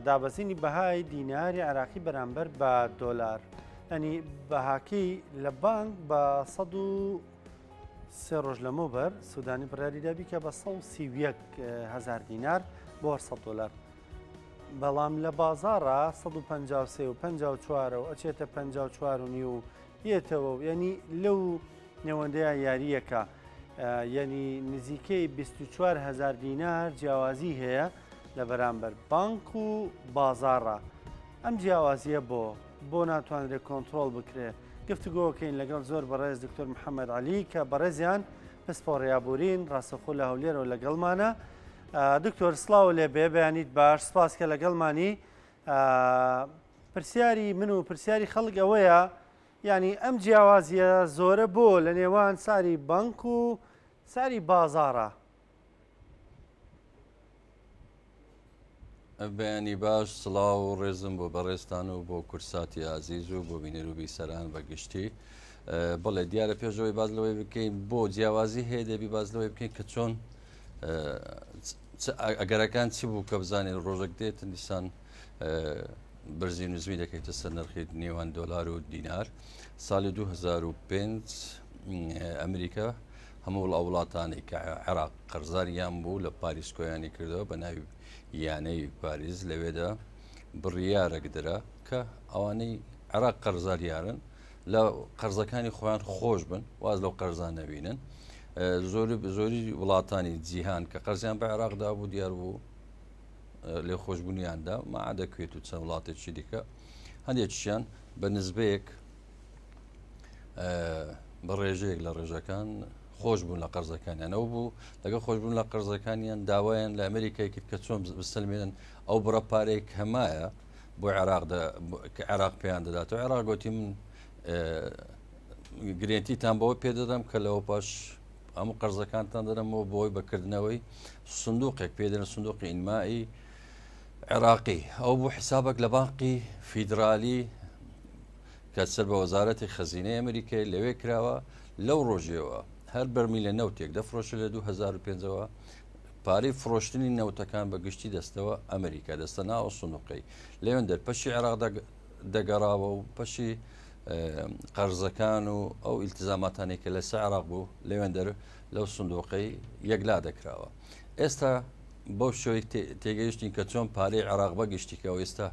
دابەزینی بەهای دیناری عێراقی بەرامبەر بە دۆلار ینی بەهاکەی لە بانک بە 103 ڕۆژ لەمەوبەر سوودانی بڕیاری دابی کە بە 131 هزار دینار بۆ 100 دۆلار بەڵام لە بازاڕە 153 و 54 و ئەچێتە 54 و نیو یەتەوە و ینی لەو نێوەندەیە یارییەکە یعنی نزیکەی 24 هزار دینار جیاوازی هەیە لە بەرامبەر بانک و بازاڕە ئەم جیاوازیە بۆ بۆ ناتوانرێت کۆنتترۆل بکرێ گفتوگۆکەین لەگەڵ زۆر بەڕێز دکتۆر محەممەد علی کە بەڕێزیان پسپۆڕی ئابوورین ڕاستەخۆ لە هەولێرەوە لەگەڵمانە دکتۆر سلااو لێ بێ بەیانیت باش سپاس کە لەگەڵمانی پرسیاری من و پرسیاری خەڵک ئەوەیە یانی ئەم جیاوازیە زۆرە بۆ لە نێوان ساری بانک و ساری بازاڕە؟ بەیانی باش سڵاو و ڕێزم بۆ بەڕێزتان و بۆ کورساتی ئازیز و بۆ بینەر و بیسەران بە گشتی بڵێ دیارە پێشەوەی باز لەوەی بکەین بۆ جیاوازی هەیە دەبی باز لەوەی بکەین کە چۆن ئەگەرەکان چی بوو کە بزانین ڕۆژێک دێت دیسان بەرزی نزمی دەکەوێتە سەر نرخی نێوان دۆلار و دینار. ساڵی 2005 ئەمریکا هەموو ئەو وڵاتانەی کە عێراق قەرزاریان بوو لە پاریس کۆیانی کردەوە بە ناوی یانەی پاریس لەوێدا بڕیارێک درا کە ئەوانەی عێراق قەرزاریارن لە قەرزەکانی خۆیان خۆش بن واز لەو قەرزان نەبینن زۆری زۆری وڵاتانی جیهان کە قەرزیان بە عێراقدا بوو دیار بوو لێخۆشبوونیاندا مەعادە کوێت و چەند وڵاتێکی دیکە هەندێکیان بە نزبەیەک بە ڕێژەیەک لە ڕێژەکان خۆش بوون لە قەرزەکانیان ئەو بوو لەگە خۆشببوون لە قەرزەکانیان داوایان لە ئەمریکای کرد کە چۆن بسەلمێنن ئەو بڕە پارێک هەمایە بۆ عێراق کە عێراق پێیان دەدات و عێراق گوتی من گرێنتیتان بەوە پێدەدەم کە لەوە پاش هەموو قەرزەکانتان دەدەمەوە بۆی بەکردنەوەی سندوقێک پێدەن سندوقی ئینمائی عێراقی ئەو بوو حسابێک لە بانقی فیدرالی کە سەر بە وەزارەتی خەزینەی ئەمریکای لەوێ کراوە لەو ڕۆژیەوە هەر بەرمیلە نەوتێک دەفرۆشە لە 2005ەوە پارەی فرۆشتنی نەوتەکان بە گشتی دەستەوە ئەمریکا دەستە ناوە سندوقەی لەوێن دەرپەشی عێراق دەگەڕاوە و پەشی قەرزەکان و ئەو ئیلتزاماتانەی کە لەسەر عێراق بوو لەوێندەر لەو سندوقەی یەکلا دەکراوە. ئێستا بەو شێوەی تێگەیشتین کە چۆن پارەی عێراق بەگشتی کە ئێستا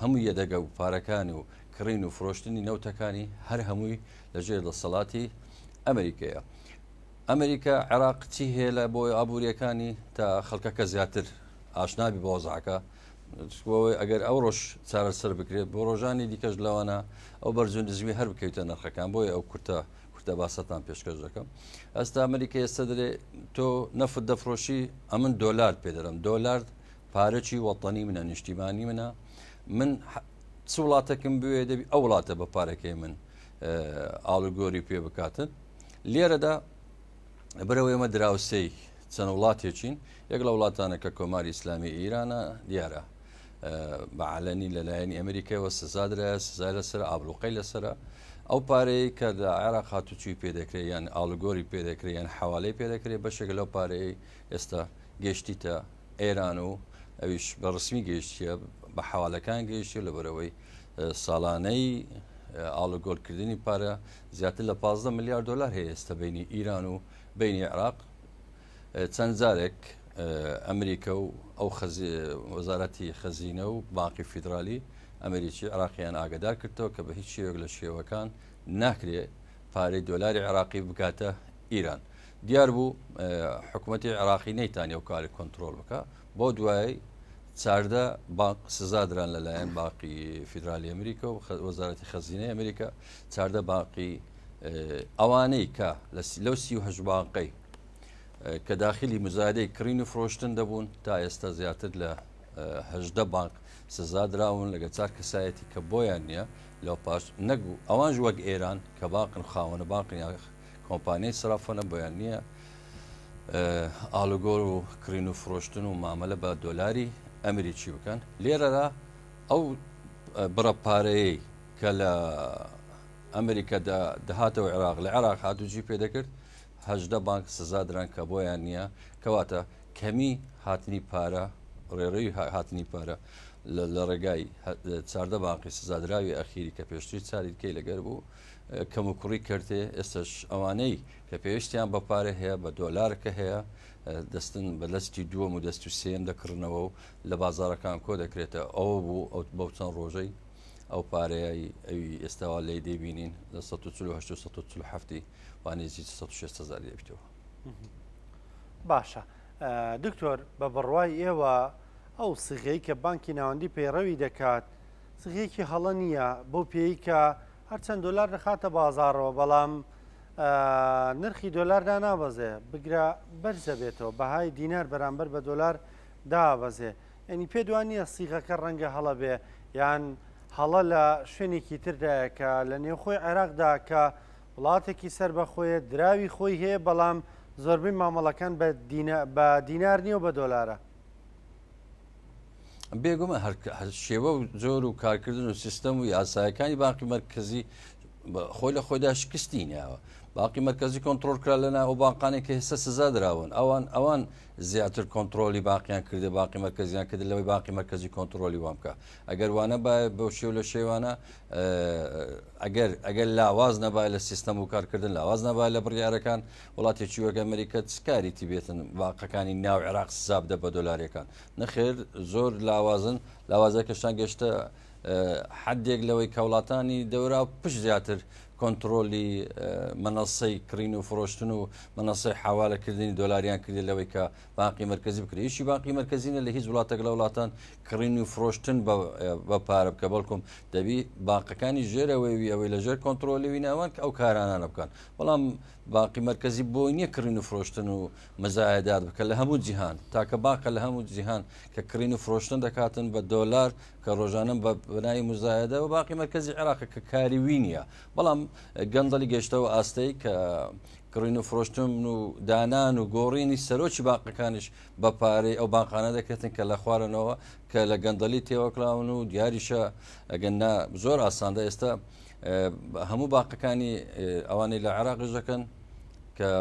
هەموو یەدەگە و پارەکان و کڕین و فرۆشتنی نەوتەکانی هەر هەمووی لەژێر دەسەڵاتی ئەمریکەیە. ئەمریکا عێراق چی هەیە لە بۆ ئابوووریەکانی تا خەڵکەکە زیاتر ئاشنابی بۆ وەزعەکە بۆەوەی ئەگەر ئەوڕۆش چارەسەر بکرێت بۆ ڕۆژانی دیکەش لەوانە ئەو بەرز و نزمی هەر بکەویتە نرخەکان بۆیە ئەو کورتە کورتە باسەتان پێشکەش دەکەم ئەستا ئەمریکا ئێستا دەرێ تۆ نەفت دەفرۆشی ئەمن دۆلار پێدەرم دۆلار پارەی وەتەنی منە نیشتیمانی منە من چ وڵاتێکم بوێ دەبی ئەو وڵاتە بە پارەکەی من ئاڵوگۆری پێ بکاتن لێرەدا برەوە ئێمە دراوسێی چەند وڵاتێکین، یەک لە وڵاتانە کە کۆماری ئیسلامی ئیرانە، دیارە بە عەلەنی لەلایەنی ئەمریکایەوە سزا درایە، سزای لەسەرە، ئابڵوقەی لەسەرە. ئەو پارەیەی کە لە عێراق هاتوچوی پێ دەکرێت یان ئاڵوگۆری پێ دەکرێت یان حەوالەی پێ دەکرێت، بەشێک لەو پارەیەی ئێستا گەیشتیتە ئێران و ئەویش بە ڕسمی گەیشتیە بە حەوالەکان گەیشتیە لەبەرئەوەی ساڵانەی ئاڵوگۆرکردنی پارە زیاتر لە 15 ملیار دلار هەیە ئێستا بینی ئیران و بینی عێراق چەند جارێک ئەمریکا و ئەو وەزارەتی خەزینە و بانقی فیدرالی ئەمریکی عراقیان ئاگدار کردەوە کە بە هیچ شێوەک لە شێوەکان ناکرێ پارەی دۆلاری عراقی بگاتە ئیران دیار بوو حکوومەتی عراقی نەیتانی ئەو کاری کۆنتترۆل بکە بۆ دوای چاردە بانق سزا دران لەلایەن باقی فیدرالی ئەمریکا و وەزارەتی خەزینەی ئەمریکا چاردە باقی ئەوانەی کە لەو 38 بانقەی کە داخلی مزایدەی کڕین و فرۆشتن دەبوون تا ئێستا زیاتر لە هەژدە بانق سزا دراون لەگە چار کەسایەتی کە بۆیان نییە لەو پاش نەگو ئەوانش وەک ئێران کە باقن خاوەنە باقن یا کۆمپانیای سرافەنە بۆیان نییە ئالوگۆر و کڕین و فرۆشتن و مامەلە بە دۆلاری ئەمریکی بکەن لێرەدا ئەو بڕە پارەیەی کە لە ئەمریکا دەهاتەوە عێراق لە عێراق هاتوچی پێ دەکرد هەژدە بانک سزا دران کە بۆیان نییە کەواتە کەمی هاتنی پارە ڕێڕەوی هاتنی پارە لە ڕێگای چاردە بانقی سزادراوی ئەخیری کە پێشتری چاری کەی لەگەر بوو کەم و کوڕی کردێ. ئێستش ئەوانەی کە پێویستیان بە پارە هەیە بە دۆلار کە هەیە دەستن بە دەستی دووەم و دەست و سێم دەکڕنەوە و لە بازارەکان کۆ دەکرێتە. ئەوە بوو ئەو بەو چەند ڕۆژەی ئەو پارەیە ئەوی ئێستاوا لی دەیبینین لە 148 و 147 وا نێزیک 160 هزار دەبیتەوە. باشە دکتۆر، بە بڕوای ئێوە ئەو سیغەی کە بانکی ناوەندی پەیڕەوی دەکات سیغەیەکی هەڵە نییە، بەو پێی کە هەرچەند دۆلار دەخاتە بازاڕەوە بەڵام نرخی دۆلار دانابەزێ، بگرە بەرزەبێتەوە، بەهای دینار بەرامبەر بە دۆلار دابەزێ، یعنی پێ دوان نییە سیغەکە ڕەنگە هەڵە بێ یان هەڵە لە شوێنێکی تردایە کە لە نێوخۆی عێراقدا کە وڵاتێکی سەربەخۆیە دراوی خۆی هەیە بەڵام زۆربەی مامەڵەکان بە دینار نییە و بە دۆلارە. بێگومە هەر شێوە و جۆر و کارکردن و سیستەم و یاسایەکانی بانقی مەرکزی خۆی لە خۆیدا شکستی ناوە. باقی مەرکزی کۆنتترۆل کرا لە ناو بانقانێک کە هێستا سزا دراون، ئەوان زیاتر کۆنتترۆلی باقیان کردە، باقی مەرکزیان کرد لەوەی باقی مەرکزی کۆنتترۆلی وان بکە. ئەگەر وانە باە بەو شێو لە شێوانە، ئەگەر لاواز نەبای لە سیستەم و کارکردن، لاواز نەبای لە بڕیارەکان، وڵاتێکی وەک ئەمریکا چ کاریتی بێتن باقەکانی ناو عێراق سزا بدە بە دۆلاریەکان؟ نەخێر، زۆر لاوازن. لاوازەکەشتان گەشتە حدێک لەوەی کە وڵاتانی دەورا پشت زیاتر کۆنتترۆلی مەنەسەی کڕین و فرۆشتن و مەنەسەی حواڵەکردنی دۆلاریان کردی لەوەی کە بانقی مەرکەزی بکرێت. ئیشی بانقی مەرکەزینە لە هیچ وڵاتێک لە وڵاتان کڕین و فرۆشتن بە پارە بکە، بەڵکم دەبی بانقەکانی ژێرەوەی ئەوەی لە ژێر کۆنتترۆلی ناوان کە ئەو کارانانە بکەن. بەڵام بانقی مەرکەزی بۆی نییە کڕین و فرۆشتن و مزایدات بکە لە هەموو جیهان. تاکە باقە لە هەموو جیهان کە کڕین و فرۆشتن دەکاتن بە دۆلار کە ڕۆژانە بە بەناوی مزایدە و باقی مەرکەزی عێراق کە کاری وی نییە. بەڵام گەندەڵی گەشتەوە ئاستەی کە کڕین و فرۆشتن و دانان و گۆڕینی سەرۆکی باقەکانیش بە پارەی ئەو بانقانە دەکرێتن کە لە خوارنەوە کە لە گەندەلی تێوەکلاون و دیاریشە ئەگەن نا زۆر ئاساندە. ئێستا هەموو باقەکانی ئەوانەی لە عێراقیش دەکەن کە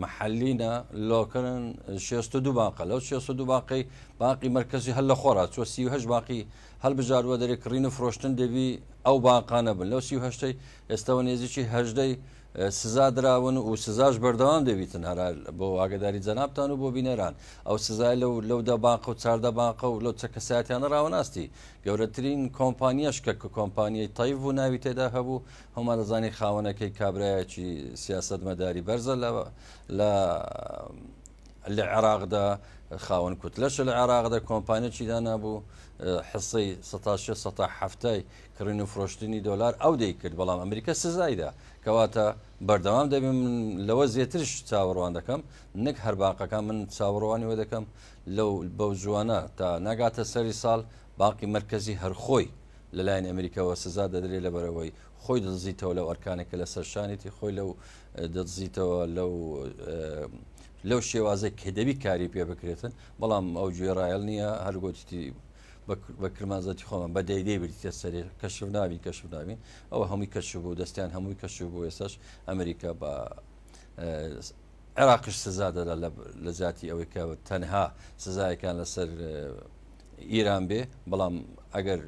محلینە لۆکرن 62 باقە، لەو 62 باقی باقی مرکزی هەر لە خۆرا چوە 38 باقی هەلبژاروە دەرێ کڕین و فرۆشتن دەبی ئەو باقانە بن. لەو 38 ئێستاوە نێزیکی هەژدەی سزا دراون و سزاش بەردەوام دەبیتن. هەر بۆ ئاگداری جەنابتان و بۆ بینەران، ئەو سزای لەو دە باقە و چاردە باقە و لەو چە کەسایەتیانە ڕاوەناستی. گەورەترین کۆمپانیەش کە کۆمپانیای تەیف و ناوی تێدا هەبوو، هەمومان دەزانین خاوەنەکەی کابرایەکی سیاستمەداری بەرزە لە عێراقدا، خاوەن کوتلەشە لە عێراقدا، کۆمپانیەکی دانابوو حسەی سەتا شێ سەتا هەفتای کڕین و فرۆشتنی دۆلار ئەو دەیکرد، بەڵام ئەمریکا سزایدا. کەواتە بەردەوام دەبێت. من لەوە زیاترش چاوەڕوان دەکەم، نەک هەر باقەکان، من چاوەڕوانیەوە دەکەم لەو بەو جوانە تا ناگاتە سەری ساڵ باقی مرکزی هەر خۆی لەلایەن ئەمریکاوە سزا دەدرێت، لەبەرەوەی خۆی دەدزیتەوە لەو ئەرکانێک کە لەسەر شانێتی، خۆی لەو دەدزیتەوە لەو شێوازێک کە دەبی کاری پێ بکرێتن. بەڵام ئەو گوێڕایەل نییە، هەر گوتیتی بە کرمانزەتی خۆمان بە دەیدەی بریتە سەرێ کەشف نابین، کەشف نابین. ئەوە هەمووی کەشف بوو، دەستیان هەمووی کەشف بوو. ئێستاش ئەمریکا بە عێراقیش سزا دەدا لە جیاتی ئەوەی کە تەنها سزایەکان لەسەر ئیران بێ. بەڵام ئەگەر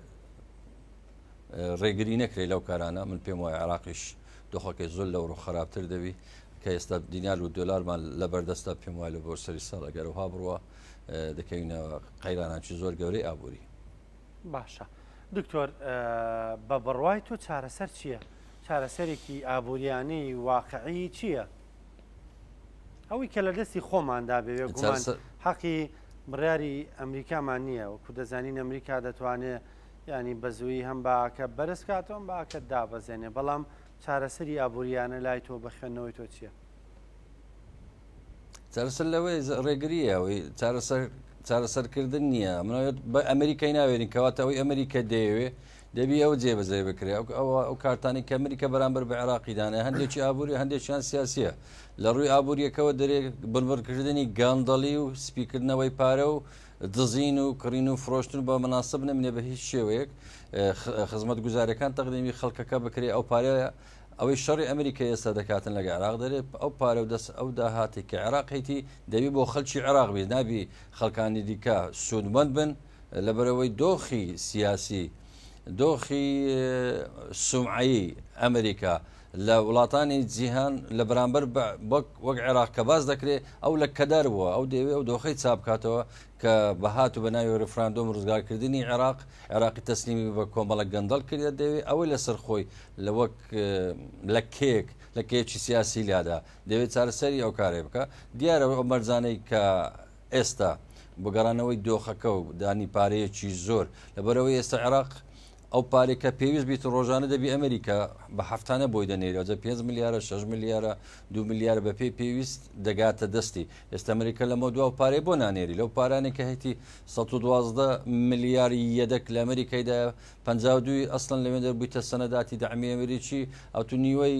ڕێگری نەکرێت لەو کارانە، من پێم وایە عێراقیش دۆخەکەی زۆر لەو ڕوو خراپتر دەبی کە ئێستا دینار و دۆلارمان لە بەردەستە. پێم وایە لە بۆ سەری ساڵ ئەگەر وها بڕوە دەکەوینە قەیرانانکی زۆر گەورەی ئابووری. باشە دکتۆر، بە بڕوای تۆ چارەسەر چییە؟ چارەسەرێکی ئابووریانەی واقعی چییە؟ ئەوەی کە لە دەستی خۆماندا بێ، گومان حەقی بڕیاری ئەمریکامان نییە. وەکو دەزانین ئەمریکا دەتوانێت ینی بە زووی هەم باکە بەرز کاتەوە باکە دابەزێنێ، بەڵام چارەسەری ئابووریانە لای تۆ بە خوێندنەوەی تۆ چییە؟ چارەسەر لەوەی ڕێگریە، ئەوەی چارەسەر چارەسەرکردن نییە. منەوێت بە ئەمریکای ناوێنین، کەواتە ئەوەی ئەمریکا دەیەوێ دەبی ئەو جێبەجێ بکرێ. ئەو کارتانی کە ئەمریکا بەرامبەر بە عێراقی دانێ هەندێکی ئابووری هەندێکیان سیاسیە. لە ڕووی ئابووریەکەوە دەرێ بنبڕکردنی گەندەڵی و سپیکردنەوەی پارە و دزین و کڕین و فرۆشتن بە مناسب نمێ بە هیچ شێوەیەک، خزمەت گوزارەکان تەقدیمی خەڵکەکە بکرێ، ئەو پارەیە. ئەوەی شەڕی ئەمریکا ئێستا دەکاتن لەگە عێراق دەرێ ئەو پارە و دەست ئەو داهاتی کە عێراق هەیتی دەبی بۆ خەلکی عێراق بێت نابی خەڵکانی دیکە سوودمەند بن لەبەرەوەی دۆخی سیاسی دۆخی سومعەی ئەمریکا لە وڵاتانی جیهان لە بەرامبەر وەک عێراق کە باس دەکرێت ئەو لە کەدار بووە ئەو دەیەوێ ئەو دۆخەی چابکاتەوە کە بەهات و بە ناوی ڕفراندۆم ڕزگارکردنی عێراق عێراقی تەسلیمی بە کۆمەڵە گەندەڵ کردە دەوێت ئەوەی لەسەر خۆی لە وەک لە کێک لە کێکی سیاسی لادا دەوێت چارەسەری ئەو کارێ بکە دیارە ئەو مەرجانەی کە ئێستا بۆ گەڕانەوەی دۆخەکە و دانی پارەیەکی زۆر لەبەرەوەی ئێستا عێراق ئەو پارەی کە پێویست بیت ڕۆژانە دەبی ئەمریکا بە هەفتانە بۆی دەنێری ئەوجا 5 ملیارە 6 ملیارە 2 ملیارە بە پێی پێویست دەگاتە دەستی ئێستا ئەمریکا لەمە دوا و پارەی بۆ نانێری لەو پارانێک کە هەیتی 112 ملیار یەدەک لە ئەمریکایدا 52 ئەسڵەن لەوێن دەربوویتە سەنەداتی دەعمی ئەمریکی ئەو تو نیوەی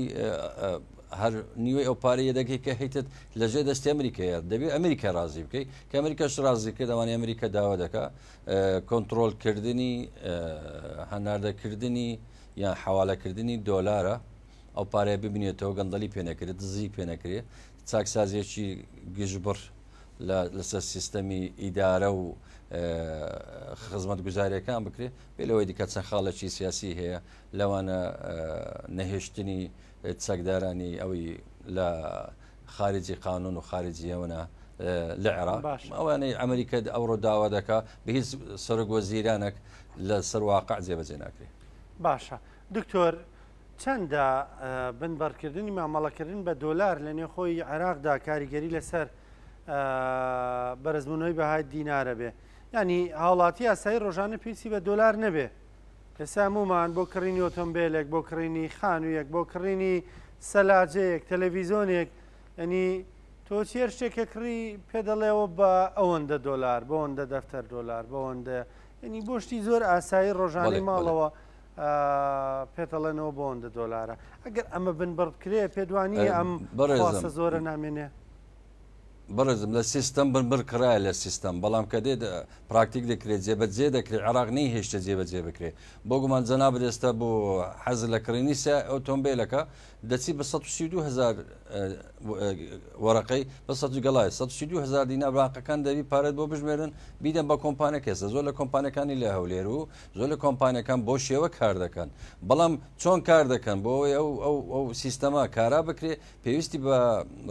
هەر نیوەی ئەو پارەی یەدەگەی کە هەیتت لەژێر دەستی ئەمریکایە دەبێت ئەمریکا ڕازی بکەیت کە ئەمریکاش ڕازی کرد ئەوانەی ئەمریکا داوا دەکا کۆنتڕۆڵکردنی هەناردەکردنی یان حەواڵەکردنی دۆلارە ئەو پارەیە ببینێتەوە گەندەڵی پێ نەکرێت دزی پێ نەکرێت چاکسازیەکی گشتبڕ لەسەر سیستەمی ئیدارە و خزمەتگوزاریەکان بکرێت بێ لەوەی دیکە چەند خاڵێکی سیاسی هەیە لەوانە نەهێشتنی چەکدارانی ئەوی لە خارجی قانون و خارجی ئەوەنە لە عێراق ئەوانەی ئەمریکا ئەوڕۆ داوا دەکا بە هیچ سەرۆک وەزیرانێک لە سەر واقع جێبەجێ ناکرێ. باشە دکتۆر چەندە بنبڕکردنی مامەڵەکردن بە دۆلار لە نێوخۆی عێراقدا کاریگەری لەسەر بەرزبوونەوەی بەهای دینارە بێ ینی هاوڵاتی یاسایی ڕۆژانە پێویستی بە دۆلار نەبێ ئێستا هەموومان بۆ کڕینی ئۆتۆمبیلێک بۆ کڕینی خانوویەک بۆ کڕینی سەلاجەیەک تەلەڤیزۆنێک ینی تۆ چێر شتێک کە کڕی پێ دەڵێەوە بە ئەوەندە دۆلار بەوەندە دەفتەر دۆلار بەوەندە ینی بۆ شتی زۆر ئاسایی ڕۆژانی ماڵەوە پێتەڵێنەوە بۆندە دۆلارە ئەگەر ئەمە بن بڕ بکرێ پێدوانی ئەم بەڕێزە زۆرە نامێنێ. بەڕێزم لە سیستەم بنبڕ کرایە لە سیستەم بەڵام کە دێت پراکتیک دەکرێت جێبەجێ دەکرێت عێراق نەیهێشتە جێبەجێ بکرێت بۆ گومان جەنابت ئێستا بۆ حەز لە کڕینی سیا ئۆتۆمبیلەکە دەچی بە 132 هزار وەرەقەی بە 100 گەڵای 132 هزار دینار بانقەکان دەبی پارەت بۆ بژمێرن بیدەن بە کۆمپانیەکە ئێستا زۆر لە کۆمپانیەکانی لە هەولێر و زۆر لە کۆمپانیەکان بۆ شێوە کار دەکەن بەڵام چۆن کار دەکەن بۆ ئەو ئەو ئەو سیستەمە کارا بکرێ پێویستی بە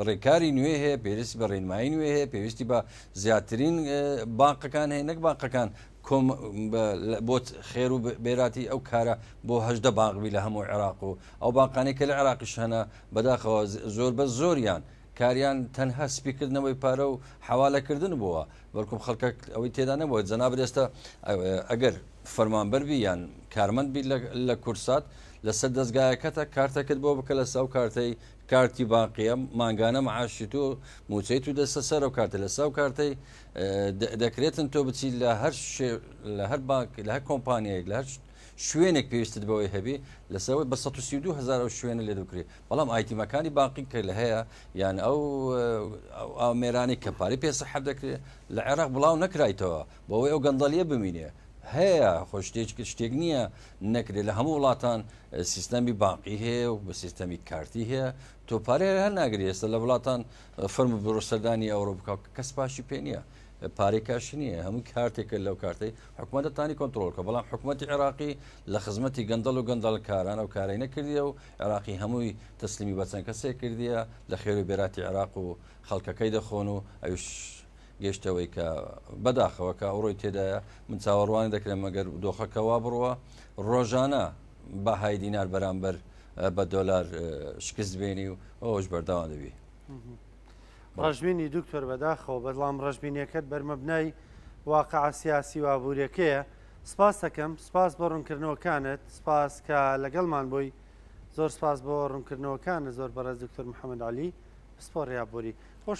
ڕێکاری نوێ هەیە، پێویستی بە ڕێنمایی نوێ هەیە، پێویستی بە زیاترین بانقەکان هەیە، نەک بانقەکان کۆم بۆ خێر و بێراتی ئەو کارە بۆ 18 بانق بی لە هەموو عێراق و ئەو بانقانەی کە لە عێراقیش هەنە بەداخەوە زۆر بە زۆریان کاریان تەنها سپیکردنەوەی پارە و حەوالەکردن بووە بەڵکم خەڵکە ئەوەی تێدا نەبووە جەنابت ئێستا ئەگەر فەرمانبەر بی یان کارمەند بی لە کورسات لەسەر دەستگایەکەتە کارتەکەت بۆ بکە لەسە ئەو کارتەی کارتی بانقیە مانگانە معاشی تۆ موچەی تو دەستە سەر ئەو کارتە لەسە ئەو کارتەی دەکرێتن تۆ بچی لە هەر لە هەر بانک لە هەر کۆمپانیایەک لە هەر شوێنێک پێویستت بەوەی هەبی لەسەرەوەی بە 132 هزار ئەو شوێنە لێ دەکرێت بەڵام ئایتیمەکانی بانقی کە لە هەیە یان ئەو ئامێرانی کە پارەی پێ سەحب دەکرێت لە عێراق بڵاو نەکرایتەوە بۆ ئەوەی ئەو گەندەڵیە بمینێ هەیە خۆ شتێک شتێک نییە نەکرێت لە هەموو وڵاتان سیستەمی بانقی هەیە و بە سیستەمی کارتی هەیە تۆ پارەی هەر ناگری ئێستا لە وڵاتان فەرم بڕۆ سەردانی ئەوڕۆ بکە کەس پاشی پێ نییە پارەی کاشی نییە هەموو کارتێکە لەو کارتەی حکوومەت دەتانی کۆنتترۆلکە بەڵام حکوومەتتی عێراقی لە خزمەتی گەندەڵ و گەندەڵکاران ئەو کارەی نەکردیە و عێراقی هەمووی تەسلیمی بە چەند کەسێک کردیە لە خێر و بێراتی عێراق و خەڵکەکەی دەخۆن و ئەوش گەیشتەوەی کە بەداخەوە کە ئەوڕۆی تێدایە من چاوەڕوانی دەکرێم مەگەر دۆخەکە وا بڕوە ڕۆژانە بەهای دینار بەرامبەر بە دۆلار شکست بێنی و ئەوش بەردەوام دەبی. ڕەشبینی دکتۆر بەداخەوە بەڵام ڕەشبینیەکەت بەرمەبنای واقعە سیاسی و ئابووریەکەیە سپاس دەکەم سپاس بۆ ڕوونکردنەوەکانت سپاس کە لەگەڵمان بووی زۆر سپاس بۆ ڕوونکردنەوەکانت زۆر بەڕێز دکتۆر محەممەد علی پسپۆڕی ئابووری.